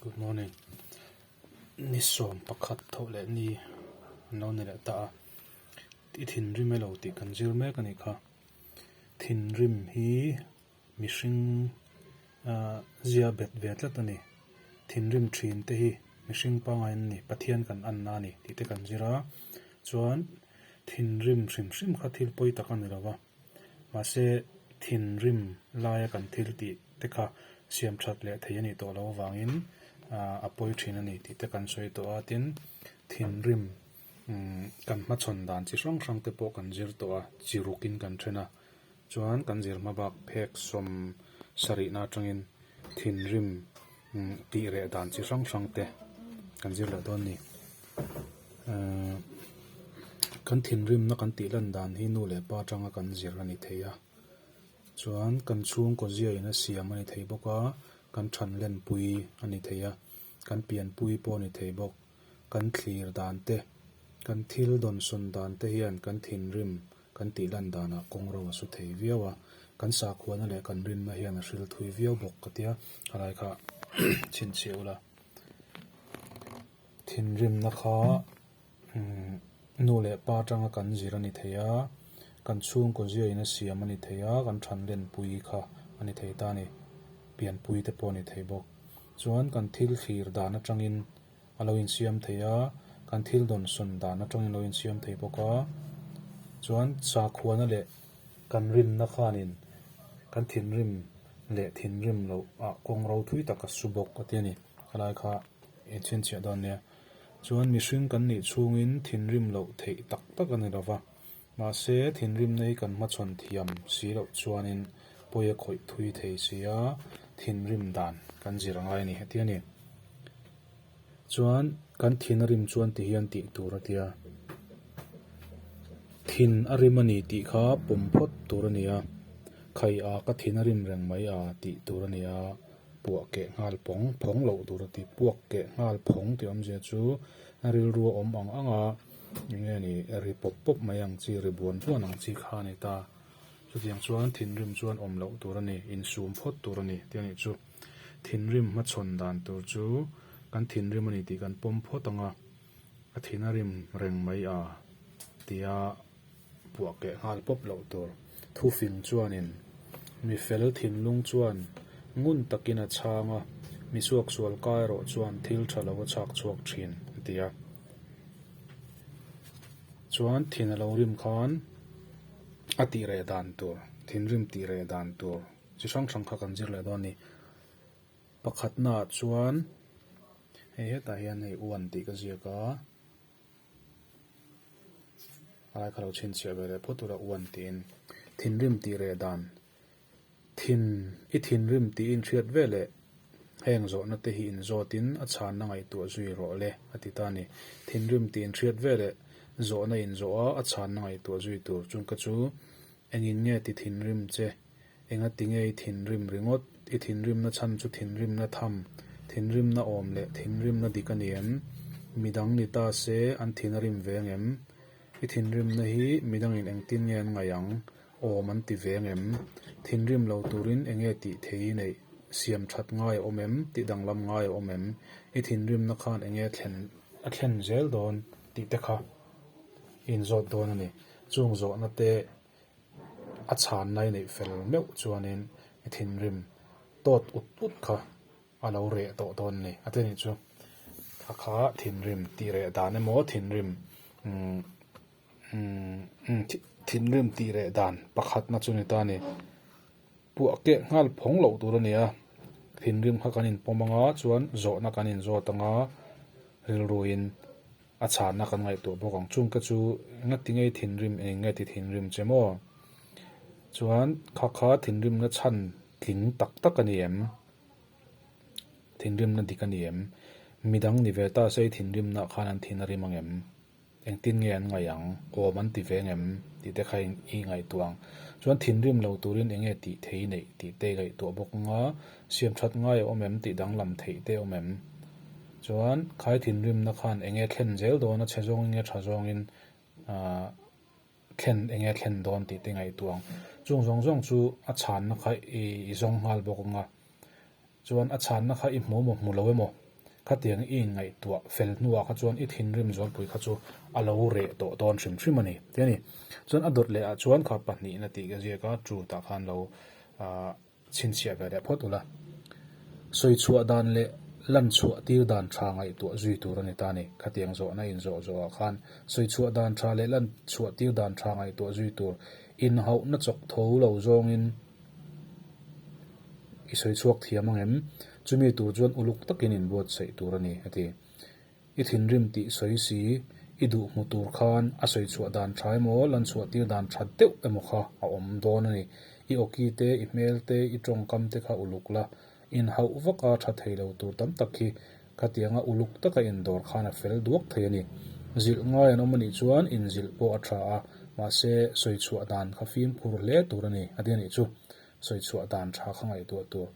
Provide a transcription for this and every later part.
Good morning. Ni 11 tho leh ni an lo ni leh ta a. I thinrim elo tih kan zir mek a nih kha. Thinrim hi mihring ah zia bet ve tlat a ni. Thinrim thin te hi mihring pangngai an ni, Pathian kan anna a ni tih te kan zir a. Chuan thinrim hrim hrim kha thil pawi tak a ni lo va. Mahse, thinrim laia kan thil tih te kha siam that leh thei a nih tawh loh avangin a pawi thin a ni tih te kan sawi tawh a. Tin, thinrim kan hmachhawn dan chi hrang hrang te pawh kan zir tawh a, chi rukin kan then a. Chuan kan zir hma bak phek sawm sarihna atangin thinrim tih reh dan chi hrang hrang te kan zir leh dawn a ni. Kan thinrimna kan tih lan dan hi nu leh pa atanga kan zir a ni thei a, chuan kan chhungkaw ziain a siam a ni thei bawk a, kan than lenpui a ni thei a, kan pianpui pawh a ni thei bawk. Kan thlir dan te, kan thil dawnsawn dan te hian kan thinrim kan tih lan danah kawng ro a su thei viau a, kan sakhuana leh kan rinna hian a hril thui viau bawk ka tia, helai kha chhinchhiah ula. Thinrimna kha nu leh pa atanga kan zir a ni thei a, kan chhungkaw ziain a siam a ni thei a, kan than lenpui kha a ni thei ta a ni, pianpui te pawh a ni thei bawk. Chuan kan thil thlir dan atangin a lo insiam thei a, kan thil dawnsawn dan atangin a lo insiam thei bawk a. Chuan sakhuana leh kan rinna khanin kan thinrim leh thinrim loh ah kawng ro thui tak a su bawk a ti a ni. Helai kha i chhinchhiah dawn nia. Chuan mihring kan nih chhungin thinrim loh theih tak tak a ni lo va. Mahse, thinrimna hi kan hmachhawn thiam si loh chuanin pawi a khawih thui thei si a, thinrim dan kan zir a ngai a ni heti a ni. Chuan kan thin a rim chuan ti hian tih tur a tia. Thin a rim a ni tih kha pawm phawt tur a ni a, khai a ka thin a rim reng mai a tih tur a ni a. Puah keh nghal pawng phawng loh tur a ti. Puak keh nghal phawng tih awmzia chu a rilru a awm ang ang a, eng nge ni ri pawp pawp mai ang chi, ri buan buan ang chi kha a ni ta. Chutiang chuan thinrim chuan awm loh tur a ni, insum phawt tur a ni tih a nih chu. Thinrim hmachhawn dan tur chu kan thinrim a ni tih kan pawm phawt ang a, a thin a rim reng mai a tia. Puah keh nghal pawp loh tur. Thufing chuanin, Mi fel thinlung chuan ngun takin a chhang a, mi suaksual kai erawh chuan thil tha lo a chhak chhuak thin, a ti a. Chuan thin a lo rim khan a tih reh dan tur, thinrim tih reh dan tur chi hrang hrang kha kan zir leh dawn a ni. Pakhatnaah chuan hei hetah hian hei uan tih ka ziak a. A lai kha lo chhinchhiah ve leh phawt ula uan tiin thinrim tih reh dan thin i thinrim tih inhriat ve leh heng zawhna te hi inzawtin a chhanna ngaihtuah zui rawh le a ti ta a ni. Thinrim tih inhriat ve leh zawhna inzawh a a chhanna ngaihtuah zui tur chung ka chu Engin nge ti thinrim che? Enga ti nge i thinrim ringawt? I thinrimna chhan chu thinrimna tham, thinrimna awm leh thinrimna dik a ni em? Midang ni ta se an thin a rim ve ngem? I thinrimna hi midangin engtin nge an ngaih ang? Awm an ti ve ngem? Thinrim lo turin enge tih thei i neih? Siam that ngai a awm em? Tih danglam ngai a awm em? I thinrimna khan enge thlen a thlen zel dawn tih te kha i inzawt dawn a ni. Chung zawhna te a chhanna i neih fel meuh chuanin i thinrim tawt ut ut kha a lo reh tawh dawn a ni. A ti anih chu a kha thinrim tih reh dan emaw thinrim umm umm thinrim tih reh dan pakhatna chu ni ta a ni. Puah keh nghal phawng loh tur a ni a, thinrim kha kan inpawm anga chuan zawhna kan inzawt anga rilruin A chhanna kan ngaihtuah bawk ang. Chungte chu engati nge i thinrim, eng nge ti thinrim che maw? Chuan kha kha thinrimna chhan tling tak tak a ni em? Thinrimna dik a ni em? Midang ni ve ta se i thinrimna khan an thin a rim ang em? Engtin nge an ngaih ang? Awm an ti ve ang em? Tih te kha i ngaihtuah ang. Chuan thinrim lo turin eng nge tih thei i neih tih te i ngaihtuah bawk ang a, siam that ngai a awm em? Tih danglam theih te a awm em? Chuan khai thinrimna khan eng nge thlen zel dawn a chhe zawngin nge tha zawngin ahh thlen eng nge thlen dawn tih te ngaihtuah ang. Chung zawng zawng chu a chhanna kha i zawng nghal bawk ang a. Chuan a chhanna kha i hmu emaw hmu lo emaw. Khatiang i inngaihtuah fel hnuah kha chuan i thinrim zualpui kha chu a lo reh tawh dawn hrim hrim a ni tih a ni. Chuan a dawt lehah chuan kha pahnihna tih ka ziak a, chu tah khan lo chhinchhiah ve leh phawt ula. Sawi chhuah dan leh lan chhuah tir dan tha ngaihtuah zui tur a ni ta a ni. Khatiang zawhna inzawh zawhah khan sawi chhuah dan tha leh lan chhuah tir dan tha ngaihtuah zui tur inhauhna chawk tho lo zawngin I sawi chhuak thiam ang em? Chumi tur chuan uluk takin inbuatsaih tur a ni, a ti. I thinrim tih sawi si, i duh hmu tur khan a sawi chhuah dan tha emaw, lan chhuah tir dan tha deuh emaw kha a awm dawn a ni. I awki te, i hmel te, i tawngkam te kha uluk la, inhauh vaka tha thei lo tur tam tak hi khatianga uluk taka indawr khan a fel duak thei a ni. Zilh ngai an awm a nih chuan inzilh pawh a tha a, mahse sawi chhuah dan kha fimkhur hle tur a ni, a ti a nih chu. Sawi chhuah dan tha kha ngaihtuah tur.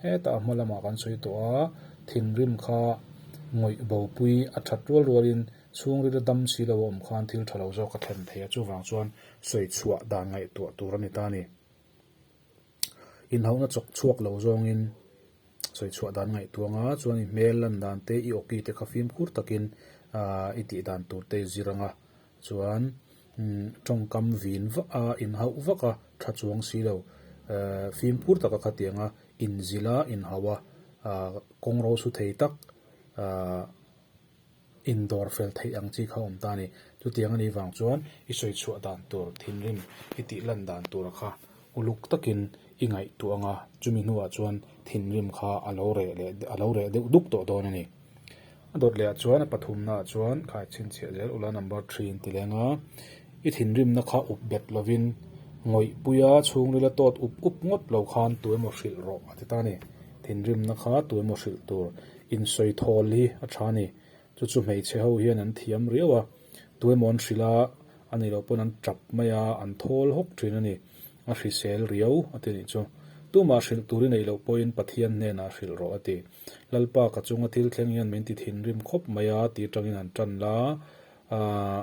Hetah hma lamah kan sawi tawh a, thinrim kha ngawih bopui a that rual rualin chhungril a dam si lo a awm khan thil tha lo zawk a thlen thei a, chuvang chuan sawi chhuah dan ngaihtuah tur a ni ta a ni. Inhauhna chawk chhuak lo zawngin sawi chhuah dan ngaihtuah anga chuan i hmel lan dan te i awki te kha fimkhur takin ahh i tih dan tur te i zir anga chuan tawngkam vin vak a inhauh vak a tha chuang si lo ehh fimkhur taka khatianga inzilh a inhauh a ahh kawng ro su thei tak ahh. Indawr fel theih ang chi kha awm ta a ni. Chutiang a nih vang chuan i sawi chhuah dan tur thinrim i tih lan dan tura kha uluk takin i ngaihtuah ang a, chumi hnuah chuan thinrim kha a lo reh leh a lo reh deuh duk tawh dawn a ni. A dawt lehah chuan a pathumnaah chuan khai chhinchhiah zel ula number three in ti leng a, i thinrimna kha up bet lovin ngawihpuia chhungrila tawt up up ngawt lo khan tu emaw hrilh rawh a ti ta a ni. Thinrimna kha tu emaw hrilh tur Insawi thawl hi a tha a ni. Chu chu hmeichhe ho hian an thiam riau a, tuemaw an hrilh a, a nih loh pawn an tap mai a, an thawl hawk thin a ni. A hrisel riau a ti nih chu. Tumah hrilh tur i neih loh pawhin Pathian hnenah hrilh rawh a ti. Lalpa ka chunga thil thleng hian min ti thinrim khawp mai a ti atangin an tan la. Aaa.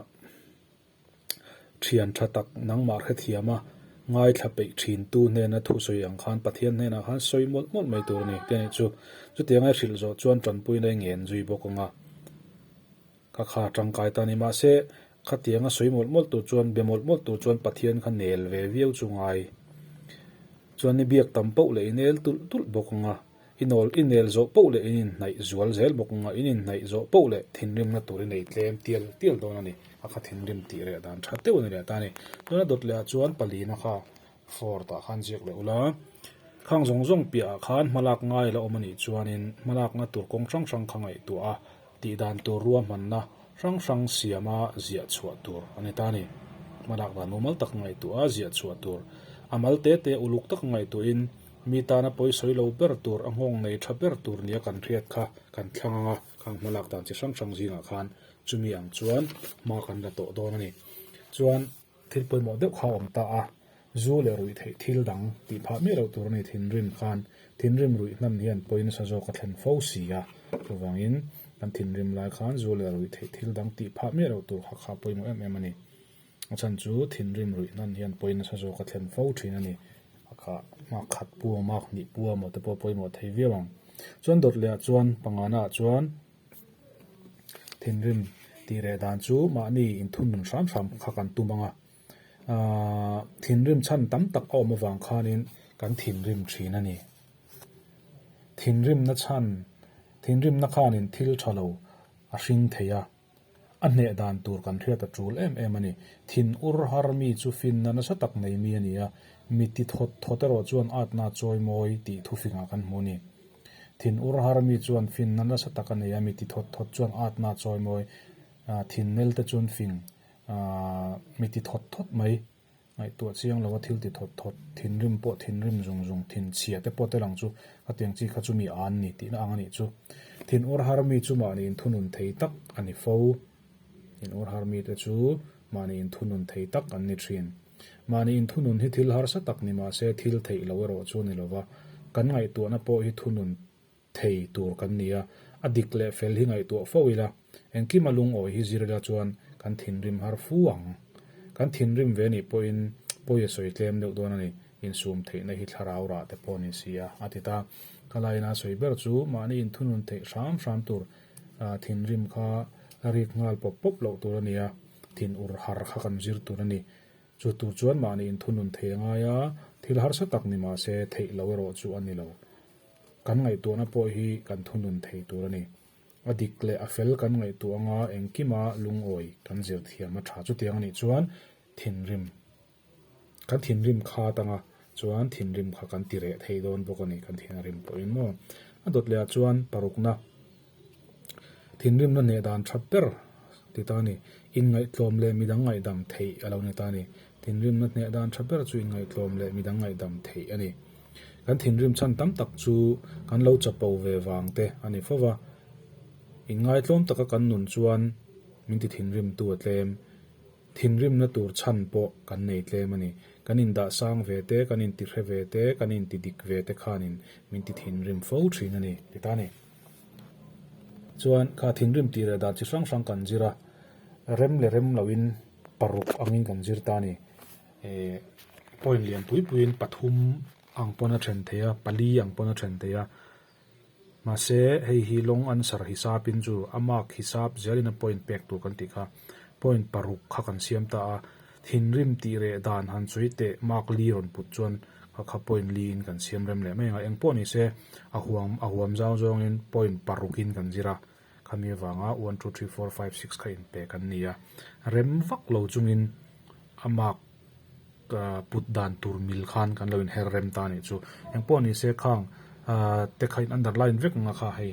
Thian tha tak nangmah hrethiam a, ngaithla peih thintu hnena thu sawi ang khan Pathian hnenah khan sawi mawlh mawlh mai tur a ni tih a nih chu. Chutianga i hrilh zawh chuan tanpuina i ngen zui bawk ang a, ka kha tangkai ta a ni. Mahse, khatianga sawi mawlh mawlh tur chuan, be mawlh mawlh tur chuan Pathian kha nel ve viau chu ngai. Chuan i biak tam poh leh i nel tulh tulh bawk ang a. I nawl i nel zawh poh leh in inhnaih zual zel bawk anga in inhnaih zawh poh leh thinrimna tur i nei tlem tial tial dawn a ni. A kha thinrim tih reh dan tha deuh a ni leh ta a ni. Chuan a dawt leh ah chuan palina kha Ford ah khan ziak leh ula, khang zawng zawng piah ah khan hmalak ngai la awm a nih chuanin hmalakna tur kawng hrang hrang kha ngaihtuah a tih dan tur ruahmanna hrang hrang siama ziah chhuah tur a ni ta a ni. Hmalak dan mumal tak ngaihtuah a ziah chhuah tur a mal te te uluk tak ngaihtuahin Mi tana pawi sawi lo ber tur, a nghawng nei tha ber tur nia kan hriat kha kan thlang ang a, khang hmalak dan chi hrang hrang zingah khan chumi ang chuan hma kan la tawh dawn a ni. Chuan thil pawimawh deuh kha a awm ta a, zu leh ruih theih thil dang tih phah miah loh tur a ni thinrim khan thinrim ruih hnan hian pawi nasa zawk a thlen fo si a, chuvangin kan thinrim lai khan zu leh ruih theih thil dang tih phah miah loh tur kha kha pawimawh em em a ni. A chhan chu thinrim ruih hnan hian pawi nasa zawk a thlen fo thin a ni. A kha hma khat pu a mark hnih pu a maw te pawh pawimawh thei viau ang. Chuan dawt leh ah chuan pangana ah chuan thinrim tih reh dan chu mahni inthunun hram hram kha kan tum ang a. Aaa thinrim chhan tam tak a awm avang khanin kan thinrim thin a ni. Thinrimna chhan thinrimna khanin thil tha lo a hring thei a. A hneh dan tur kan hriat a tul em em a ni. Thin ur har mi chu finna nasa tak nei mi a ni a, mi ti thawt thawt erawh chuan atna chawi mawi tih thufingah kan hmu a ni. Thin ur har mi chuan finna nasa tak a nei a, mi ti thawt thawt chuan atna chawi mawi, thin nel te chuan fing, mi ti thawt thawt mai. Ngaihtuah chiang lova thil ti thawt thawt, thinrim pawh thinrim zung zung, thin chhia te pawh tel ang chu, khatiang chi kha chu mi an ni tihna ang a nih chu. Thin ur har mi chu mahni inthunun thei tak a ni fo. Thin ur har mi te chu mahni inthunun thei tak an ni thin. Mahni inthunun hi thil harsa tak ni mahse thil theih lo erawh chu a ni lova, kan ngaihtuahna pawh hi thunun thei tur kan ni a, a dik leh fel hi ngaihtuah fo ila, engkim a lungawi hi zir ila chuan kan thinrim har fu ang. Kan thinrim ve nih pawhin pawi a sawi tlem deuh dawn a ni, insum theihna hi thlarau rah te pawh a ni si a, a ti ta. Ka laina sawi ber chu mahni inthunun theih hram hram tur thinrim kha rik nghal pawp pawp loh tur a ni a, thin ur har kha kan zir tur a ni. Chu tur chuan mahni inthunun thei a ngai a, thil harsa tak ni mah se theih lo erawh chu a ni lo. Kan ngaihtuahna pawh hi kan thunun thei tur a ni. A dik leh a fel kan ngaihtuah anga engkima lungawi kan zir thiam a tha. Chutiang a nih chuan thinrim kan thinrim khat anga chuan thinrim kha kan ti reh thei dawn bawk a ni kan thin a rim pawhin maw. A dawt leh ah chuan parukna thinrimna hneh dan tha ber ti ta a ni. Inngaihtlawm leh midang ngaihdam theih a lo ni ta a ni. Thinrimna hneh dan tha ber chu inngaihtlawm leh midang ngaihdam theih a ni. Kan thinrim chhan tam tak chu kan lo chapo ve vang te a ni fo va. Inngaitlawm taka kan nun chuan min ti thinrimtu a tlem. Thinrimna tur chhan pawh kan nei tlem a ni. Kan indah sang ve te, kan intihre ve te, kan intidik ve te khanin min ti thinrim fo thin a ni, ti ta a ni. Chuan kha thinrim tih leh dan chi hrang hrang kan zir a, rem leh rem loin paruk angin kan zir ta a ni. Eh, point lian pui puiin pathum ang pawn a then thei a, pali ang pawn a then thei a. Mahse, hei hi long answer hisapin chu a mark hisap zelin a point pek tur kan tih kha point paruk kha kan siam ta a. Thinrim tih reh dan han sawi teh mark li rawn put chuan kha kha point li in kan siam rem leh mai ang a. Engpawh ni se a huam a huam zau zawngin point parukin kan zir a. Khami avanga one two three four five six kha inpe kan ni a, rem vak lo chungin a mark put dan tur mil khan kan lo inher rem ta anih chu. Engpawh ni se khang te kha in underline vek anga kha hei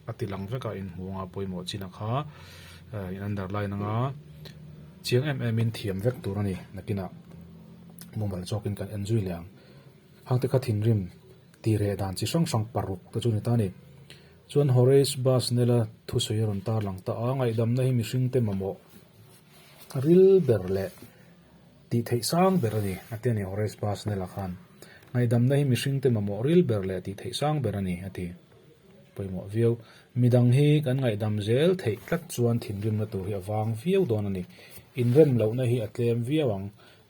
a ti lang vek a inhmu anga pawimawh chin a kha in underline anga chiang em em in thiam vek tur a ni nakinah mumal zawkin kan en zui leh ang. Hang te kha thinrim tih reh dan chi hrang hrang paruk te chu a ni ta a ni. Chuan Horace Busnell-a thusawi a rawn tarlang ta a, ngaihdamna hi mihringte mamawh ril ber leh tih theih sang ber a ni, a ti a ni Horace Busnell-a khan. Ngaihdamna hi mihringte mamawh ril ber leh tih theih sang ber a ni, a ti. Pawimawh viau. Midang hi kan ngaihdam zel theih tlat chuan thinrimna tur hi a vang viau dawn a ni. Inrem lohna hi a tlem viau ang.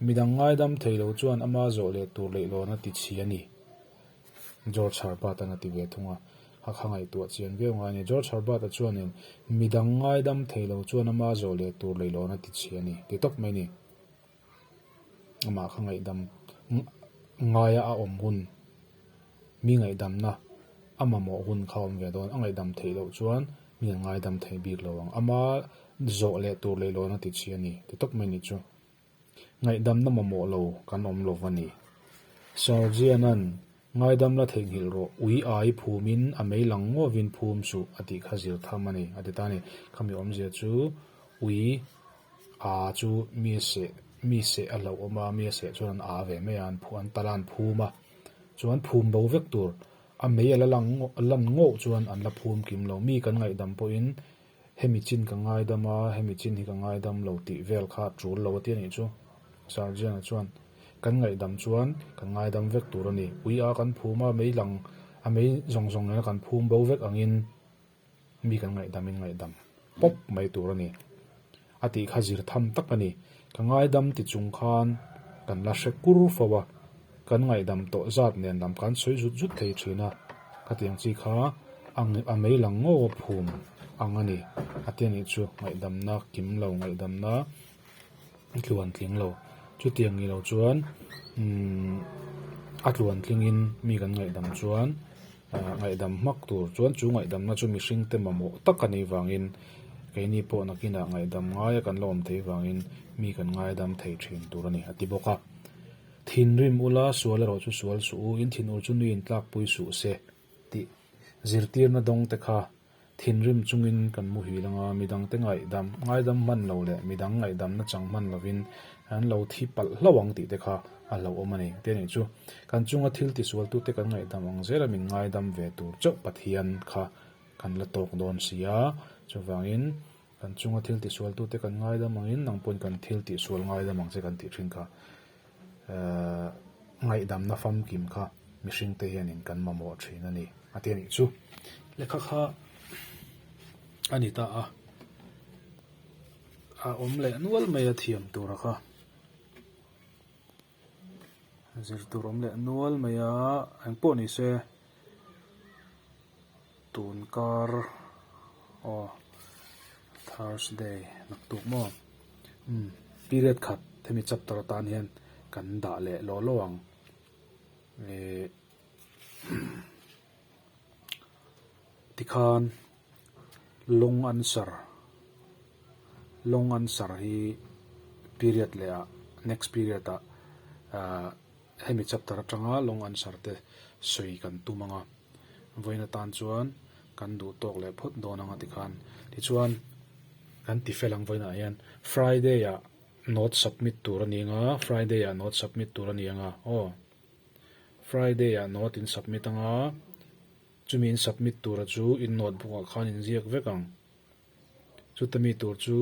Midang ngaidam thei lo chuan ama zawh leh tur leihlawn a ti chhi a ni. George Herbert-a'n a ti ve thung a, a kha ngaihtuah chian viau ngai a ni. George Herbert-a chuanin, Midang ngaidam thei lo chuan ama zawh leh tur leihlawn a ti chhi a ni, ti tawp mai a ni. Amah kha ngaihdam ngaia a awm hun, mi ngaihdamna a mamawh hun kha a awm ve dawn. A ngaihdam theih loh chuan mi an ngaidam thei bik lo ang. Ama zawh leh tur leihlawn a ti chhi a ni, ti tawp mai a nih chu. Ngaihdamna mamawh lo kan awm lo va ni. Sergian-a'n ngaidam la theihnghilh rawh, ui ai phumin a mei lang ngawvin phum suh a tih kha zir tham a ni, a ti ta a ni. Khami awmzia chu ui a chu mi seh mi seh a hlauhawm a, mi a seh chuan an a ve mai a, an phu an tal a an phum a, chuan phum bo vek tur a mei a la lang lan ngawh chuan an la phum kim lo. Mi kan ngaihdam pawhin Hemi chin ka ngaidam a, hemi chin hi ka ngaidam lo tih vel kha a tul lo a ti a nih chu. Sergeant-a chuan, Kan ngaihdam chuan kan ngaidam vek tur a ni. Ui a kan phum a, mei lang a mei zawng zawng nena kan phum bo vek angin mi kan ngaihdam in ngaihdam pawp mai tur a ni. A tih kha zir tham tak a ni. Ka ngaidam ti chung khan kan la hre kur fo a, kan ngaihdam tawh zat nen lam kan sawi zut zut thei thin a, khatiang chi kha a mei lang ngaw a phum ang a ni. A ti a nih chu ngaihdamna kim lo, ngaihdamna tluan tling lo. Chutiang ni lo chuan umm a tluan tlingin mi kan ngaihdam chuan Ngaihdam hmak tur chuan chu ngaihdamna chu mihringte mamawh tak a nih vangin keini pawh nakinah ngaihdam ngaia kan la awm theih vangin mi kan ngaidam thei thin tur a ni, a ti bawk a. Thinrim ula sual erawh chu sual suh u, in thinur chu nuiin tlakpui suh se tih zirtirna dawngte kha Thinrim chungin kan muhil anga midangte ngaihdam, ngaidam hman lo leh midang ngaihdamna chang hman lovin an lo thi palh hlauh ang tih te kha a hlauhawm a ni. Te nih chu kan chunga thil tisualtute kan ngaihdam ang zela min ngaidam ve tur chauh Pathian kha kan la tawk dawn si a. Chuvangin kan chunga thil tisualtute kan ngaidam angin nang pawhin kan thil tihsual ngaidam ang che kan tih thin kha ngaihdamna famkim kha mihringte hianin kan mamawh thin a ni a ti a nih chu. Lehkha kha a ni ta a, a awm leh nual mai a thiam tura kha zir tur awm leh nual mai a engpawh ni se. Tun kar aw Thursday naktuk maw umm period khat hemi chapter atan hian kan dah leh lawh lawh ang eh tikhan long answer long answer hi period leh ah next period ah ah hemi chapter atanga long answer te sawi kan tum ang a vawiin atan chuan kan duh tawk leh phawt dawn ang a tikhan tichuan kan ti fel ang vawiinah hian Friday ah note submit tur a ni ang a Friday ah note submit tur a ni ang a aw Friday ah note in submit ang a chumi in submit tura chu in notebook ah khan in ziak vek ang. Chuta mi tur chu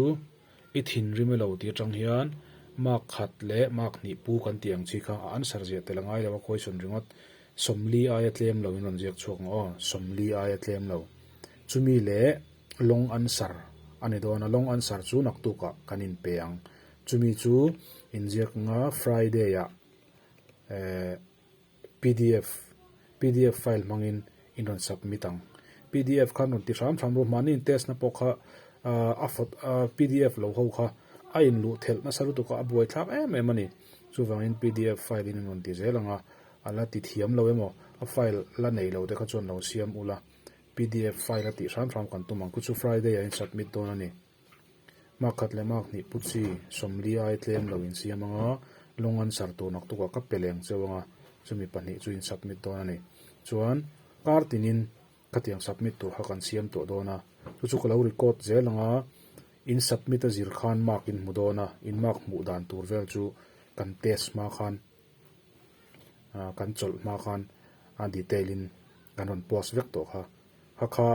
i thinrim elo tih atang hian mark khat leh mark hnih pu kan tih ang chi kha a answer ziah tel a ngai lo a question ringawt 40 aia tlem lo in rawn ziak chhuak ang aw 40 aia tlem lo chumi leh long answer a ni dawn a long answer chu naktukah kan inpe ang chumi chu inziak anga Friday ah eh Pdf, pdf file hmangin in rawn submit ang. Pdf khan rawn ti hram hram ru, mahni in test na pawh kha a photo pdf lo ho kha a in luh thelh nasa lutuk a, a buai thlak em em a ni. Chuvangin pdf file in rawn ti zel ang a, a la ti thiam lo emaw a file la nei lo te kha chuan lo siam ula, pdf file a tih hram hram kan tum ang. Chu chu Friday ah in submit dawn a ni. Mark khat leh mark hnih pu chi 40 ai tlem lo insiam anga lawng an sar tur naktukah ka pe leng cheu anga chumi pahnih chu in submit dawn a ni. Chuan kar tinin khatiang submit tur kha kan siam tawh dawn a, chu chu ka lo record zel anga in submit a zir khan mark in hmu dawn a, in mark hmuh dan tur vel chu kan test hma khan kan chawlh hma khan a detail in kan rawn post vek tawh kha. Kha kha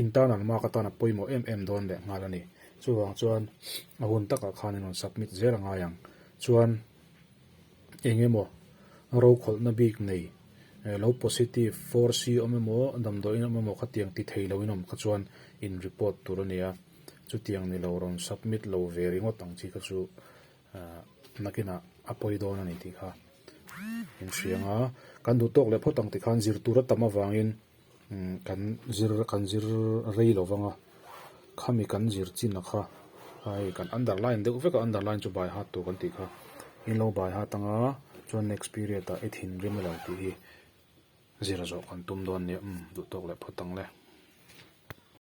internal mark atan a pawimawh em em dawn leh nghal a ni. Chuvang chuan a hun takah khan in rawn submit zel a ngai ang. Chuan eng emaw rokhawlhna bik nei lo positive 4C awm emaw damdawiin awm emaw khatiang ti thei lo in awm kha chuan in report tur a ni a. Chutiang ni lo rawn submit lo ve ringawt ang chi kha chu nakinah a pawi dawn a ni tih kha inhria ang a. Kan duh tawk leh phawt ang tikhan zir tur a tam avangin Kan zir kan zir rei lo vang a, khami kan zir chin a kha hei kan underline deuh vek a, underline chu by heart tur kan tih kha in lo by heart anga chuan next period ah i thinrim elo tih hi zir zawh kan tum dawn nia umm duh tawk leh phawt ang le.